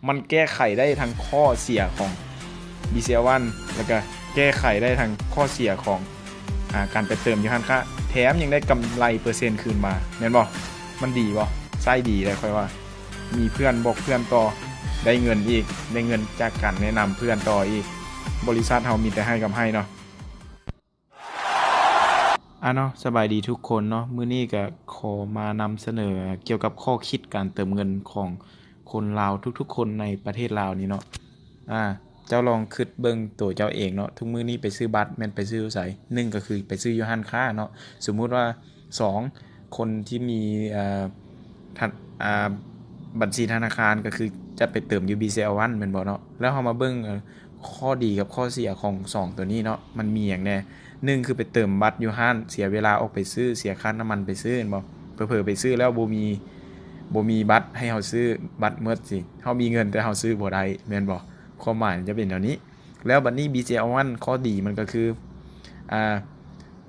ມັນແກ້ໄຂໄດ້ທັງຂໍ້ເສຍຂອງ BCL One ແລ້ວກະແກ້ໄຂໄດ້ທັງຂໍ້ເສຍຂອງ ອາ ການໄປເຕີມຢູ່ຮ້ານຄ້າ ແຖມຍັງໄດ້ກຳໄລເປີເຊັນຄືນມາ ແມ່ນບໍ່? ມັນດີບໍ່? ໃຊ້ດີເດ້ ຂ້ອຍວ່າ ມີເພື່ອນບອກເພື່ອນຕໍ່ ໄດ້ເງິນອີກ ໄດ້ເງິນຈາກການແນະນຳເພື່ອນຕໍ່ອີກ. ບໍລິສັດເຮົາມີແຕ່ໃຫ້ກັບໃຫ້ເນາະ. ອາເນາະ ສະບາຍດີທຸກຄົນເນາະ, ມື້ນີ້ກະຂໍມານຳສະເໜີກ່ຽວກັບຂໍ້ຄິດການເຕີມເງິນຂອງຄົນລາວທຸກໆຄົນໃນປະເທດລາວນີ້ເນາະ. ອາ ເຈົ້າລອງຄິດເບິ່ງໂຕເຈົ້າເອງເນາະ, ທຸກມື້ນີ້ໄປຊື້ບັດແມ່ນໄປຊື້ຢູ່ໃສ? ໜຶ່ງກະຄືໄປຊື້ຢູ່ຮ້ານຄ້າເນາະ, ສົມມຸດວ່າ ສອງ ຄົນທີ່ມີ ເອີ ທະ ອາ ບັນຊີທະນາຄານ ກະຄືຈະໄປເຕີມຢູ່ BCL One ແມ່ນບໍ່ເນາະ? ແລ້ວເຮົາມາເບິ່ງ ເອີ ຂໍ້ດີກັບຂໍ້ເສຍຂອງສອງໂຕນີ້ເນາະ ມັນມີຫຍັງແດ່? ໜຶ່ງຄືໄປເຕີມບັດຢູ່ຮ້ານ ເສຍເວລາອອກໄປຊື້ ເສຍຄ່ານ້ຳມັນໄປຊື້ແມ່ນບໍ່? ເຜີໆໄປຊື້ແລ້ວບໍ່ມີ ບໍ່ມີບັດໃຫ້ເຮົາຊື້ ບັດໝົດຊິ ເຮົາມີເງິນແຕ່ເຮົາຊື້ບໍ່ໄດ້ແມ່ນບໍ່? ຄວາມໝາຍມັນຈະເປັນແນວນີ້. ແລ້ວບັດນີ້ BCL One ຂໍ້ດີມັນກະຄື ອາ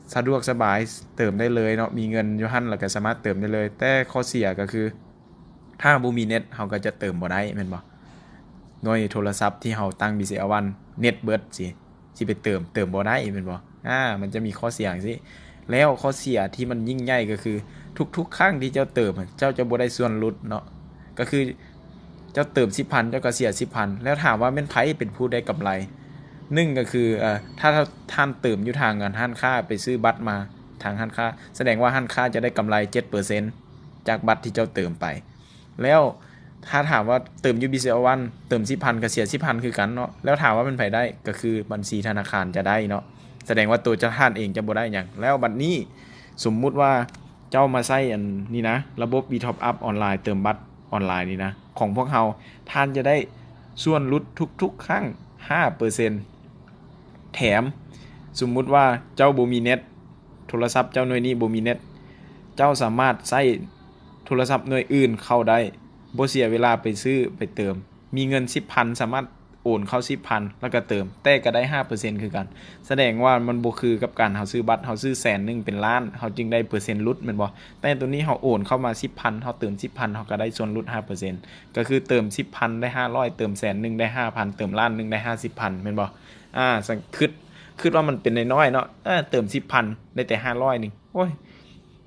ສະດວກສະບາຍ ເຕີມໄດ້ເລີຍເນາະ, ມີເງິນຢູ່ຫັ້ນແລ້ວກະສາມາດເຕີມໄດ້ເລີຍ. ແຕ່ຂໍ້ເສຍກະຄື ຖ້າບໍ່ມີເນັດ ເຮົາກະຈະເຕີມບໍ່ໄດ້ແມ່ນບໍ່? ໜ່ວຍໂທລະສັບທີ່ເຮົາຕັ້ງ BCL One ເນັດເບິດຊິ ຊິໄປເຕີມ ເຕີມບໍ່ໄດ້ແມ່ນບໍ່? ອາ ມັນຈະມີຂໍ້ເສຍຈັ່ງຊີ້. ແລ້ວຂໍ້ເສຍທີ່ມັນຍິ່ງໃຫຍ່ກະຄື ທຸກໆຄັ້ງທີ່ເຈົ້າເຕີມ ເຈົ້າຈະບໍ່ໄດ້ສ່ວນຫຼຸດເນາະ, ກະຄືເຈົ້າເຕີມສິບພັນ ເຈົ້າກະເສຍສິບພັນ. ແລ້ວຖາມວ່າແມ່ນໃຜເປັນຜູ້ໄດ້ກຳໄລ? ໜຶ່ງກະຄື ເອີ ຖ້າ ຖ້າທ່ານເຕີມຢູ່ທາງ ອັນ ຮ້ານຄ້າ ໄປຊື້ບັດມາທາງຮ້ານຄ້າ ສະແດງວ່າຮ້ານຄ້າຈະໄດ້ກຳໄລເຈັດເປີເຊັນ ຈາກບັດທີ່ເຈົ້າເຕີມໄປ. ແລ້ວຖ້າຖາມວ່າເຕີມຢູ່ BCL One ເຕີມສິບພັນ ກະເສຍສິບພັນຄືກັນເນາະ. ແລ້ວຖາມວ່າແມ່ນໃຜໄດ້? ກະຄືບັນຊີທະນາຄານຈະໄດ້ເນາະ, ສະແດງວ່າໂຕເຈົ້າທ່ານເອງຈະບໍ່ໄດ້ຫຍັງ. ແລ້ວບັດນີ້ສົມມຸດວ່າເຈົ້າມາໃຊ້ອັນນີ້ນະ ລະບົບ WeTopUp ອອນລາຍ ເຕີມບັດອອນລາຍນີ້ນະ ຂອງພວກເຮົາ ທ່ານຈະໄດ້ສ່ວນຫຼຸດທຸກໆຄັ້ງຫ້າເປີເຊັນ. ແຖມ ສົມມຸດວ່າເຈົ້າບໍ່ມີເນັດ ໂທລະສັບເຈົ້າໜ່ວຍນີ້ບໍ່ມີເນັດ ເຈົ້າສາມາດໃຊ້ໂທລະສັບໜ່ວຍອື່ນເຂົ້າໄດ້ ບໍ່ເສຍເວລາໄປຊື້ໄປເຕີມ. ມີເງິນສິບພັນ ສາມາດໂອນເຂົ້າສິບພັນ ແລ້ວກະເຕີມ ແຕ່ກະໄດ້ຫ້າເປີເຊັນຄືກັນ. ສະແດງວ່າມັນບໍ່ຄືກັບການເຮົາຊື້ບັດ ເຮົາຊື້ແສນໜຶ່ງເປັນລ້ານ ເຮົາຈຶ່ງໄດ້ເປີເຊັນຫຼຸດແມ່ນບໍ່? ແຕ່ໂຕນີ້ເຮົາໂອນເຂົ້າມາສິບພັນ ເຮົາເຕີມສິບພັນ ເຮົາກະໄດ້ສ່ວນຫຼຸດຫ້າເປີເຊັນ. ກະຄືເຕີມສິບພັນໄດ້ຫ້າຮ້ອຍ ເຕີມແສນໜຶ່ງໄດ້ຫ້າພັນ ເຕີມລ້ານໜຶ່ງໄດ້ຫ້າສິບພັນແມ່ນບໍ່? ອາ ສັງ ຄິດ ຄິດວ່າມັນເປັນນ້ອຍໆເນາະ ເອີ ເຕີມສິບພັນໄດ້ແຕ່ຫ້າຮ້ອຍໜຶ່ງ ໂອ້ຍ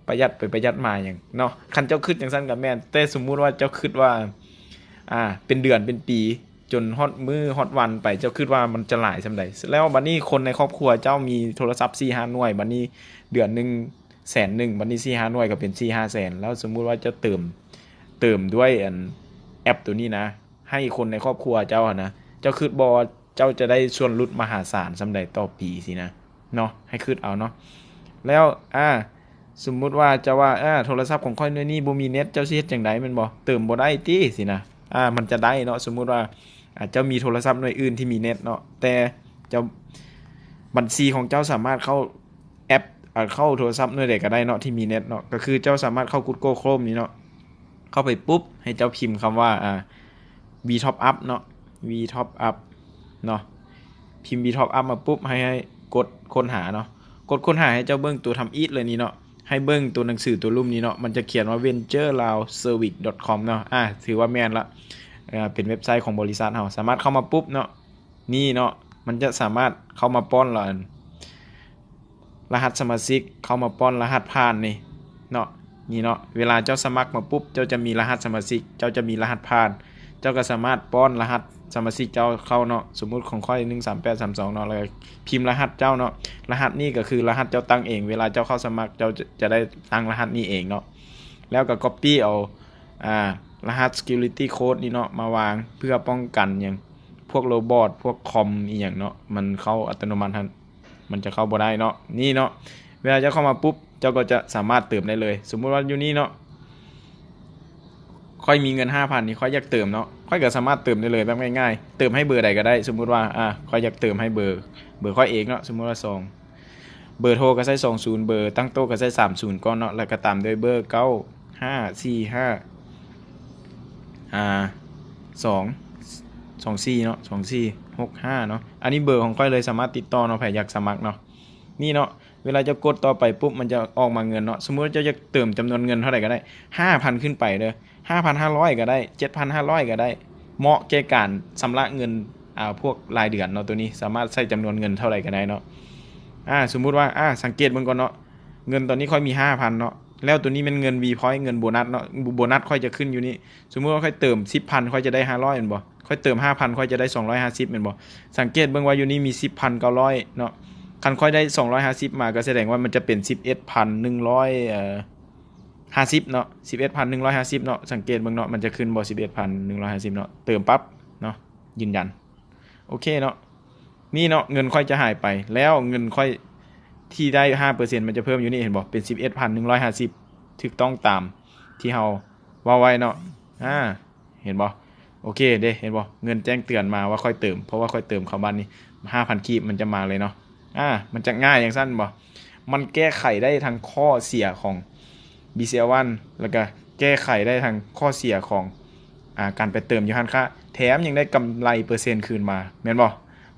ປະຢັດໄປປະຢັດມາຫຍັງເນາະ. ຄັນເຈົ້າຄິດຈັ່ງຊັ້ນກະແມ່ນ ແຕ່ສົມມຸດວ່າເຈົ້າຄິດວ່າ ອາ ເປັນເດືອນເປັນປີ ຈົນຮອດມື້ຮອດວັນໄປ ເຈົ້າຄິດວ່າມັນຈະຫຼາຍສ່ຳໃດ? ແລ້ວບັດນີ້ຄົນໃນຄອບຄົວເຈົ້າມີໂທລະສັບສີ່ຫ້າໜ່ວຍ ບັດນີ້ເດືອນໜຶ່ງແສນໜຶ່ງ ບັດນີ້ສີ່ຫ້າໜ່ວຍກະເປັນສີ່ຫ້າແສນ. ແລ້ວສົມມຸດວ່າເຈົ້າເຕີມ ເຕີມດ້ວຍອັນແອັບໂຕນີ້ນະ ໃຫ້ຄົນໃນຄອບຄົວເຈົ້າຫັ້ນນະ ເຈົ້າຄິດບໍ່ວ່າເຈົ້າຈະໄດ້ສ່ວນຫຼຸດມະຫາສານສ່ຳໃດຕໍ່ປີຊີ້ນະ ເນາະ ໃຫ້ຄິດເອົາເນາະ. ແລ້ວ ອາ ສົມມຸດວ່າເຈົ້າວ່າ ອາ ໂທລະສັບຂອງຂ້ອຍໜ່ວຍນີ້ບໍ່ມີເນັດ ເຈົ້າຊິເຮັດຈັ່ງໃດແມ່ນບໍ່? ເຕີມບໍ່ໄດ້ຕິຊີ້ນະ. ອາ ມັນຈະໄດ້ເນາະ ສົມມຸດວ່າ ອາ ເຈົ້າມີໂທລະສັບໜ່ວຍອື່ນທີ່ມີເນັດເນາະ ແຕ່ເຈົ້າ ບັນຊີຂອງເຈົ້າສາມາດເຂົ້າ ແອັບ ເຂົ້າໂທລະສັບໜ່ວຍໃດກະໄດ້ເນາະທີ່ມີເນັດເນາະ ກະຄືເຈົ້າສາມາດເຂົ້າ Google Chrome ນີ້ເນາະ ເຂົ້າໄປປຸບ ໃຫ້ເຈົ້າພິມຄຳວ່າ ອາ WeTopUp ເນາະ WeTopUp ເນາະ ພິມ WeTopUp ມາປຸບ ໃຫ້ ໃຫ້ກົດຄົ້ນຫາເນາະ ກົດຄົ້ນຫາ ໃຫ້ເຈົ້າເບິ່ງໂຕທຳອິດເລີຍນີ້ເນາະ ໃຫ້ເບິ່ງໂຕໜັງສືໂຕລຸ່ມນີ້ເນາະ ມັນຈະຂຽນວ່າ venture lao service dot com ເນາະ ອາ ຖືວ່າແມ່ນລະ ເປັນເວັບໄຊຂອງບໍລິສັດເຮົາ ສາມາດເຂົ້າມາປຸບເນາະ ນີ້ເນາະ ມັນຈະສາມາດເຂົ້າມາປ້ອນລະ ອັນ ລະຫັດສະມາຊິກ ເຂົ້າມາປ້ອນລະຫັດຜ່ານນີ້ເນາະ ນີ້ເນາະ ເວລາເຈົ້າສະໝັກມາປຸບ ເຈົ້າຈະມີລະຫັດສະມາຊິກ ເຈົ້າຈະມີລະຫັດຜ່ານ ເຈົ້າກະສາມາດປ້ອນລະຫັດສະມາຊິກເຈົ້າເຂົ້າເນາະ ສົມມຸດຂອງຂ້ອຍໜຶ່ງສາມແປດສາມສອງເນາະ ແລ້ວກະພິມລະຫັດເຈົ້າເນາະ ລະຫັດນີ້ກະຄືລະຫັດເຈົ້າຕັ້ງເອງ ເວລາເຈົ້າເຂົ້າສະໝັກ ເຈົ້າຈະ ຈະໄດ້ຕັ້ງລະຫັດນີ້ເອງເນາະ ແລ້ວກະ copy ເອົາ ອາ ລະຫັດ security code ນີ້ເນາະ ມາວາງເພື່ອປ້ອງກັນຫຍັງ ພວກໂຣບອດ ພວກຄອມອີ່ຫຍັງເນາະ ມັນເຂົ້າອັດຕະໂນມັດຫັ້ນ ມັນຈະເຂົ້າບໍ່ໄດ້ເນາະ ນີ້ເນາະ ເວລາເຈົ້າເຂົ້າມາປຸບ ເຈົ້າກະຈະສາມາດເຕີມໄດ້ເລີຍ ສົມມຸດວ່າຢູ່ນີ້ເນາະ ຂ້ອຍມີເງິນຫ້າພັນນີ້ ຂ້ອຍຢາກເຕີມເນາະ ຂ້ອຍກະສາມາດເຕີມໄດ້ເລີຍແບບງ່າຍໆ ເຕີມໃຫ້ເບີໃດກະໄດ້ ສົມມຸດວ່າ ອາ ຂ້ອຍຢາກເຕີມໃຫ້ເບີ ເບີຂ້ອຍເອງເນາະ ສົມມຸດວ່າສອງ ເບີໂທກະໃຊ້ສອງສູນ ເບີຕັ້ງໂຕະກະໃຊ້ສາມສູນກ່ອນເນາະ ແລ້ວກະຕາມດ້ວຍເບີເກົ້າຫ້າສີ່ຫ້າ ອາ ສອງ ສອງສີ່ເນາະ ສອງສີ່ຫົກຫ້າເນາະ ອັນນີ້ເບີຂອງຂ້ອຍເລີຍ ສາມາດຕິດຕໍ່ເນາະ ໃຜຢາກສະໝັກເນາະ ນີ້ເນາະ ເວລາເຈົ້າກົດຕໍ່ໄປປຸບ ມັນຈະອອກມາເງິນເນາະ ສົມມຸດວ່າເຈົ້າຢາກເຕີມຈຳນວນເງິນເທົ່າໃດກະໄດ້ ຫ້າພັນຂຶ້ນໄປເດີ ຫ້າພັນຫ້າຮ້ອຍກະໄດ້ ເຈັດພັນຫ້າຮ້ອຍກະໄດ້ ເໝາະແກ່ການຊຳລະເງິນ ອ່າ ພວກລາຍເດືອນເນາະ. ໂຕນີ້ສາມາດໃສ່ຈຳນວນເງິນເທົ່າໃດກໍໄດ້ເນາະ. ອ່າ ສົມມຸດວ່າ ອ່າ ສັງເກດເບິ່ງກ່ອນເນາະ, ເງິນຕອນນີ້ຂ້ອຍມີຫ້າພັນເນາະ, ແລ້ວໂຕນີ້ແມ່ນເງິນ V point ເງິນໂບນັດເນາະ. ໂບ ໂບນັດຂ້ອຍຈະຂຶ້ນຢູ່ນີ້. ສົມມຸດວ່າຂ້ອຍເຕີມສິບພັນ ຂ້ອຍຈະໄດ້ຫ້າຮ້ອຍແມ່ນບໍ່? ຂ້ອຍເຕີມຫ້າພັນ ຂ້ອຍຈະໄດ້ສອງຮ້ອຍຫ້າສິບແມ່ນບໍ່? ສັງເກດເບິ່ງວ່າຢູ່ນີ້ມີສິບພັນເກົ້າຮ້ອຍເນາະ. ຄັນຂ້ອຍໄດ້ສອງຮ້ອຍຫ້າສິບມາ ກໍສະແດງວ່າມັນຈະເປັນສິບເອັດພັນໜຶ່ງຮ້ອຍ ເອີ ຫ້າສິບເນາະ, ສິບເອັດພັນໜຶ່ງຮ້ອຍຫ້າສິບເນາະ. ສັງເກດເບິ່ງເນາະ, ມັນຈະຂຶ້ນບໍ່ ສິບເອັດພັນໜຶ່ງຮ້ອຍຫ້າສິບເນາະ. ເຕີມປັບເນາະ, ຢືນຢັນ. ໂອເຄເນາະ, ນີ້ເນາະ ເງິນຂ້ອຍຈະຫາຍໄປ ແລ້ວເງິນຂ້ອຍທີ່ໄດ້ຫ້າເປີເຊັນ ມັນຈະເພີ່ມຢູ່ນີ້ ເຫັນບໍ່? ເປັນສິບເອັດພັນໜຶ່ງຮ້ອຍຫ້າສິບ ຖືກຕ້ອງຕາມທີ່ເຮົາເວົ້າໄວ້ເນາະ. ອ່າ ເຫັນບໍ່? ໂອເຄເດ້ ເຫັນບໍ່? ເງິນແຈ້ງເຕືອນມາວ່າຂ້ອຍເຕີມ, ເພາະວ່າຂ້ອຍເຕີມເຂົ້າບັດນີ້ຫ້າພັນກີບ ມັນຈະມາເລີຍເນາະ. ອ່າ ມັນຈະງ່າຍຈັ່ງຊັ້ນບໍ່? ມັນແກ້ໄຂໄດ້ທັງຂໍ້ເສຍຂອງ BCL One ແລ້ວກະແກ້ໄຂໄດ້ທັງຂໍ້ເສຍຂອງ ອ່າ ການໄປເຕີມຢູ່ຮ້ານຄ້າ, ແຖມຍັງໄດ້ກຳໄລເປີເຊັນຄືນມາ ແມ່ນບໍ່?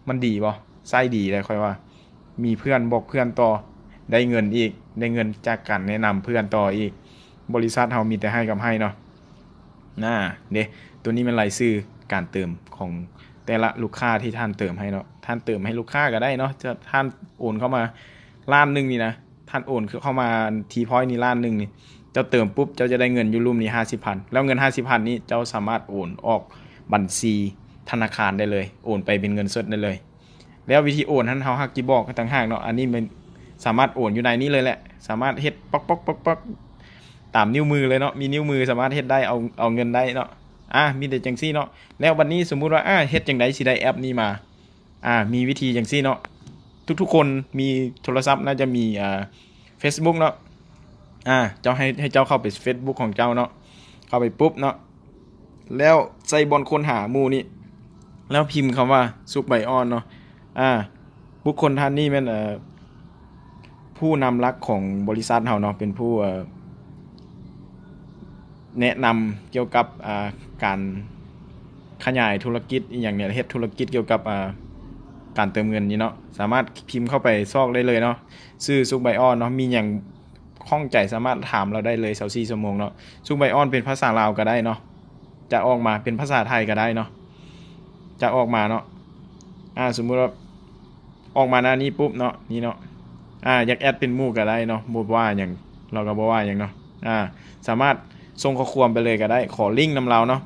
ມັນດີບໍ່? ໃຊ້ດີເດ້ ຂ້ອຍວ່າ. ມີເພື່ອນບອກເພື່ອນຕໍ່, ໄດ້ເງິນອີກ, ໄດ້ເງິນຈາກການແນະນຳເພື່ອນຕໍ່ອີກ. ບໍລິສັດເຮົາມີແຕ່ໃຫ້ກັບໃຫ້ເນາະ. ນາ ເດ້ ໂຕນີ້ແມ່ນລາຍຊື່ການເຕີມຂອງແຕ່ລະລູກຄ້າທີ່ທ່ານເຕີມໃຫ້ເນາະ. ທ່ານເຕີມໃຫ້ລູກຄ້າກໍໄດ້ເນາະ, ຖ້າທ່ານໂອນເຂົ້າມາລ້ານໜຶ່ງນີ້ນະ, ທ່ານໂອນເຂົ້າມາ T-Point ນີ້ລ້ານໜຶ່ງນີ້, ເຈົ້າເຕີມປຸບ ເຈົ້າຈະໄດ້ເງິນຢູ່ລຸ່ມນີ້ຫ້າສິບພັນ, ແລ້ວເງິນຫ້າສິບພັນນີ້ ເຈົ້າສາມາດໂອນອອກບັນຊີທະນາຄານໄດ້ເລີຍ, ໂອນໄປເປັນເງິນສົດໄດ້ເລີຍ. ແລ້ວວິທີໂອນຫັ້ນ ເຮົາຫາກຊິບອກຕ່າງຫາກເນາະ. ອັນນີ້ແມ່ນສາມາດໂອນຢູ່ໃນນີ້ເລີຍແຫຼະ, ສາມາດເຮັດປັອກໆໆ ຕາມນິ້ວມືເລີຍເນາະ, ມີນິ້ວມືສາມາດເຮັດໄດ້, ເອົາ ເອົາເງິນໄດ້ເນາະ. ອ່າ ມີແຕ່ຈັ່ງຊີ້ເນາະ. ແລ້ວບັດນີ້ສົມມຸດວ່າ ອ່າ ເຮັດຈັ່ງໃດຊິໄດ້ແອັບນີ້ມາ? ອ່າ ມີວິທີຈັ່ງຊີ້ເນາະ, ທຸກໆຄົນມີໂທລະສັບ ໜ້າຈະມີ ອ່າ Facebook ເນາະ. ອ່າ ເຈົ້າໃຫ້ ໃຫ້ເຈົ້າເຂົ້າໄປ Facebook ຂອງເຈົ້າເນາະ, ເຂົ້າໄປປຸບເນາະ ແລ້ວໃສ່ບ່ອນຄົ້ນຫາໝູ່ນີ້ ແລ້ວພິມຄຳວ່າ ສຸກ ໃບອ່ອນ ເນາະ. ອ່າ ບຸກຄົນທ່ານນີ້ແມ່ນ ເອີ ຜູ້ນຳຫຼັກຂອງບໍລິສັດເຮົາເນາະ, ເປັນຜູ້ ເອີ ແນະນຳກ່ຽວກັບ ອ່າ ການຂະຫຍາຍທຸລະກິດອີ່ຫຍັງນີ້, ເຮັດທຸລະກິດກ່ຽວກັບ ອ່າ ການເຕີມເງິນນີ້ເນາະ. ສາມາດພິມເຂົ້າໄປຊອກໄດ້ເລີຍເນາະ, ຊື່ ສຸກ ໃບອ່ອນ ເນາະ. ມີຫຍັງຂ້ອງໃຈສາມາດຖາມລາວໄດ້ເລີຍ ຊາວສີ່ຊົ່ວໂມງເນາະ. ສຸກ ໃບອ່ອນ ເປັນພາສາລາວກໍໄດ້ເນາະ, ຈະອອກມາເປັນພາສາໄທກໍໄດ້ເນາະ, ຈະອອກມາເນາະ. ອ່າ ສົມມຸດວ່າ ອອກມາໜ້ານີ້ປຸບເນາະ, ນີ້ເນາະ. ອ່າ ຢາກແອັດເປັນໝູ່ກໍໄດ້ເນາະ, ບໍ່ວ່າຫຍັງ, ລາວກໍບໍ່ວ່າຫຍັງເນາະ. ອ່າ ສາມາດສົ່ງຂໍ້ຄວາມໄປເລີຍກໍໄດ້, ຂໍລິ້ງນຳລາວເນາະ,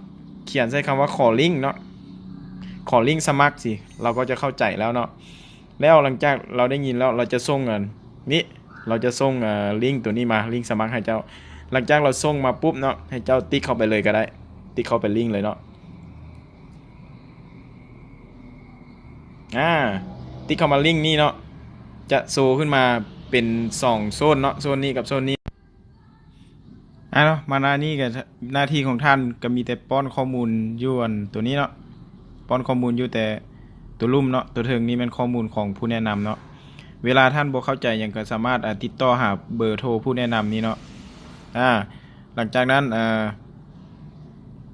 ຂຽນໃສ່ຄຳວ່າ ຂໍລິ້ງ ເນາະ, ຂໍລິ້ງສະໝັກ ຊິ ລາວກໍຈະເຂົ້າໃຈແລ້ວເນາະ. ແລ້ວຫຼັງຈາກລາວໄດ້ຍິນແລ້ວ ລາວຈະສົ່ງອັນນີ້, ລາວຈະສົ່ງ ເອີ ລິ້ງໂຕນີ້ມາ, ລິ້ງສະໝັກໃຫ້ເຈົ້າ. ຫຼັງຈາກລາວສົ່ງມາປຸບເນາະ, ໃຫ້ເຈົ້າຕິກເຂົ້າໄປເລີຍກໍໄດ້, ຕິກເຂົ້າໄປລິ້ງເລີຍເນາະ. ອ່າ ຕິກເຂົ້າມາລິ້ງນີ້ເນາະ, ຈະໂຊຂຶ້ນມາເປັນສອງໂຊນເນາະ, ໂຊນນີ້ກັບໂຊນນີ້. ອ່າເນາະ, ມາໜ້ານີ້ກໍ ໜ້າທີ່ຂອງທ່ານກໍມີແຕ່ປ້ອນຂໍ້ມູນຢູ່ອັນໂຕນີ້ເນາະ, ປ້ອນຂໍ້ມູນຢູ່ແຕ່ໂຕລຸ່ມເນາະ, ໂຕເທິງນີ້ແມ່ນຂໍ້ມູນຂອງຜູ້ແນະນຳເນາະ. ເວລາທ່ານບໍ່ເຂົ້າໃຈຫຍັງກໍສາມາດ ອ່າ ຕິດຕໍ່ຫາເບີໂທຜູ້ແນະນຳນີ້ເນາະ. ອ່າ ຫຼັງຈາກນັ້ນ ເອີ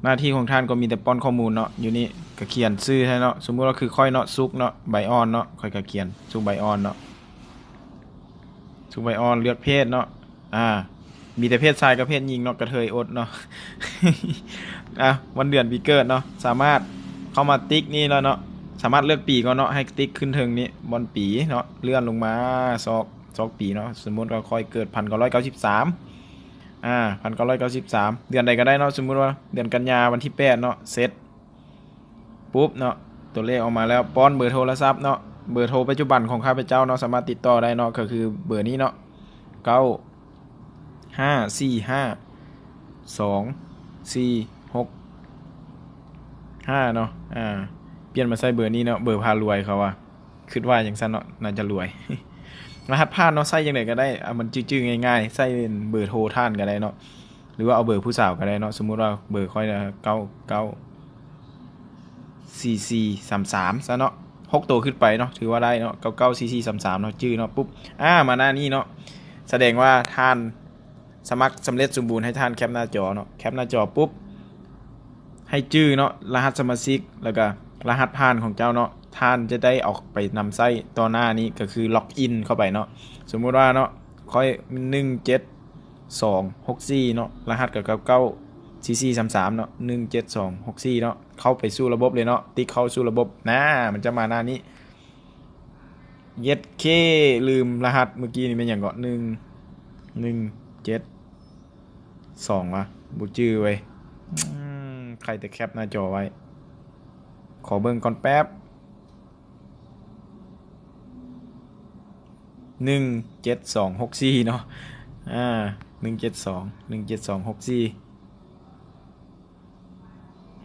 ໜ້າທີ່ຂອງທ່ານກໍມີແຕ່ປ້ອນຂໍ້ມູນເນາະ, ຢູ່ນີ້ກໍຂຽນຊື່ໃຫ້ເນາະ, ສົມມຸດວ່າຄືຂ້ອຍເນາະ ສຸກເນາະ ໃບອ່ອນເນາະ, ຂ້ອຍກໍຂຽນສຸກ ໃບອ່ອນເນາະ, ສຸກ ໃບອ່ອນ. ເລືອກເພດເນາະ, ອ່າ ມີແຕ່ເພດຊາຍກັບເພດຍິງເນາະ, ກະເທີຍອົດເນາະ. ອ່າ ວັນເດືອນປີເກີດເນາະ, ສາມາດເຂົ້າມາຕິກນີ້ແລ້ວເນາະ, ສາມາດເລືອກປີກ່ອນເນາະ, ໃຫ້ຕິກຂຶ້ນເທິງນີ້ ບ່ອນປີເນາະ, ເລື່ອນລົງມາຊອກ ຊອກປີເນາະ. ສົມມຸດວ່າຂ້ອຍເກີດພັນເກົ້າຮ້ອຍເກົ້າສິບສາມ ອ່າ ພັນເກົ້າຮ້ອຍເກົ້າສິບສາມ ເດືອນໃດກໍໄດ້ເນາະ, ສົມມຸດວ່າເດືອນກັນຍາ ວັນທີແປດເນາະ, ເຊັດປຸບເນາະ, ຕົວເລກອອກມາແລ້ວ ປ້ອນເບີໂທລະສັບເນາະ, ເບີໂທປັດຈຸບັນຂອງຂ້າພະເຈົ້າເນາະ, ສາມາດຕິດຕໍ່ໄດ້ເນາະ, ກໍຄືເບີນີ້ເນາະ, ເກົ້າຫ້າສີ່ຫ້າສອງສີ່ຫົກຫ້າເນາະ. ອ່າ ປ່ຽນມາໃສ່ເບີນີ້ເນາະ, ເບີພາລວຍເຂົາວ່າ. ຄິດວ່າຈັ່ງຊັ້ນເນາະ, ໜ້າຈະລວຍ. ລະຫັດຜ່ານເນາະ, ໃສ່ຈັ່ງໃດກໍໄດ້, ເອົາມັນຈື່ໆງ່າຍໆ, ໃສ່ເປັນເບີໂທທ່ານກໍໄດ້ເນາະ, ຫຼືວ່າເອົາເບີຜູ້ສາວກໍໄດ້ເນາະ. ສົມມຸດວ່າເບີຂ້ອຍນະ ເກົ້າເກົ້າສີ່ສີ່ສາມສາມ ຊະເນາະ, ຫົກໂຕຂຶ້ນໄປເນາະ, ຖືວ່າໄດ້ເນາະ, ເກົ້າເກົ້າສີ່ສີ່ສາມສາມເນາະ, ຈື່ເນາະ. ປຸບ ອ່າ ມາໜ້ານີ້ເນາະ, ສະແດງວ່າທ່ານ ສະໝັກສຳເລັດສົມບູນ, ໃຫ້ທ່ານແຄປໜ້າຈໍເນາະ, ແຄປໜ້າຈໍປຸບ ໃຫ້ຈື່ເນາະ ລະຫັດສະມາຊິກ ແລ້ວກະລະຫັດຜ່ານຂອງເຈົ້າເນາະ, ທ່ານຈະໄດ້ເອົາໄປນຳໃຊ້ຕໍ່ໜ້ານີ້ ກໍຄືລັອກອິນເຂົ້າໄປເນາະ. ສົມມຸດວ່າເນາະ, ຂ້ອຍໜຶ່ງເຈັດສອງຫົກສີ່ເນາະ, ລະຫັດກໍເກົ້າເກົ້າ ສີ່ສີ່ສາມສາມເນາະ ໜຶ່ງເຈັດສອງຫົກສີ່ເນາະ ເຂົ້າໄປສູ່ລະບົບເລີຍເນາະ ຕິກເຂົ້າສູ່ລະບົບ ນາ ມັນຈະມາໜ້ານີ້ ເຢັດເຄ ລືມລະຫັດ ມື້ກີ້ນີ້ແມ່ນຫຍັງເກາະ ໜຶ່ງ ໜຶ່ງເຈັດສອງ ຫວາ ບໍ່ຈື່ເວີຍ ອືມ ໃຄແຕ່ແຄັບໜ້າຈໍໄວ້ ຂໍເບິ່ງກ່ອນແປັບ ໜຶ່ງເຈັດສອງຫົກສີ່ເນາະ ອາ ໜຶ່ງເຈັດສອງ ໜຶ່ງເຈັດສອງຫົກສີ່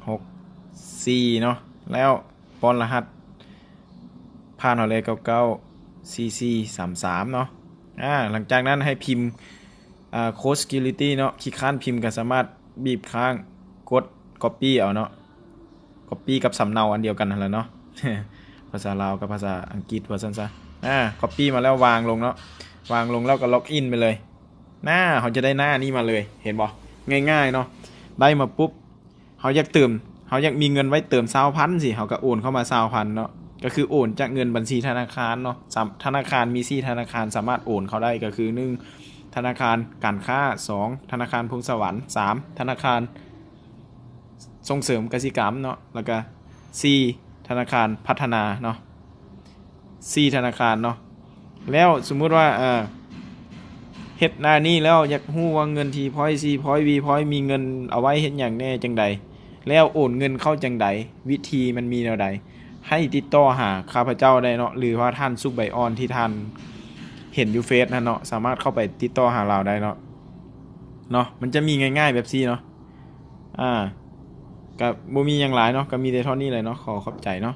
ຫົກສີ່ເນາະ ແລ້ວປ້ອນລະຫັດຜ່ານເຮົາເລີຍ ເກົ້າເກົ້າສີ່ສີ່ສາມສາມເນາະ ອາ ຫຼັງຈາກນັ້ນໃຫ້ພິມ ອາ ໂຄດ security ເນາະ ຂີ້ຄ້ານພິມກໍສາມາດບີບຄ້າງ ກົດ copy ເອົາເນາະ copy ກັບສຳເນົາອັນດຽວກັນຫັ້ນລະເນາະ ພາສາລາວກັບພາສາອັງກິດວ່າຊັ້ນຊະ ອາ copy ມາແລ້ວວາງລົງເນາະ ວາງລົງແລ້ວກໍ log in ໄປເລີຍ ໜ້າ ເຮົາຈະໄດ້ໜ້ານີ້ມາເລີຍ ເຫັນບໍ່? ງ່າຍໆເນາະ ໄດ້ມາປຸບ ເຮົາຢາກເຕີມ ເຮົາຢາກມີເງິນໄວ້ເຕີມຊາວພັນຊີ້ ເຮົາກໍໂອນເຂົ້າມາຊາວພັນເນາະ ກໍຄືໂອນຈາກເງິນບັນຊີທະນາຄານເນາະ ສາມ ທະນາຄານມີສີ່ທະນາຄານ ສາມາດໂອນເຂົ້າໄດ້ ກໍຄື ໜຶ່ງ ທະນາຄານການຄ້າ ສອງ ທະນາຄານພົງສະຫວັນ ສາມ ທະນາຄານ ສົ່ງເສີມກະສິກຳເນາະ ແລ້ວກະ ສີ່ ທະນາຄານພັດທະນາເນາະ ສີ່ທະນາຄານເນາະ ແລ້ວສົມມຸດວ່າ ເອີ ເຮັດໜ້ານີ້ແລ້ວ ຢາກຮູ້ວ່າເງິນ T point C point V point ມີເງິນເອົາໄວ້ເຮັດຫຍັງແດ່ ຈັ່ງໃດ ແລ້ວໂອນເງິນເຂົ້າຈັ່ງໃດ ວິທີມັນມີແນວໃດ ໃຫ້ຕິດຕໍ່ຫາຂ້າພະເຈົ້າໄດ້ເນາະ ຫຼືວ່າທ່ານສຸກໃບອ່ອນທີ່ທ່ານເຫັນຢູ່ເຟສຫັ້ນເນາະ ສາມາດເຂົ້າໄປຕິດຕໍ່ຫາລາວໄດ້ເນາະ ເນາະ ມັນຈະມີງ່າຍໆແບບຊີ້ເນາະ ອາ ກະບໍ່ມີຫຍັງຫຼາຍເນາະ ກະມີແຕ່ເທົ່ານີ້ແຫຼະເນາະ ຂໍຂອບໃຈເນາະ.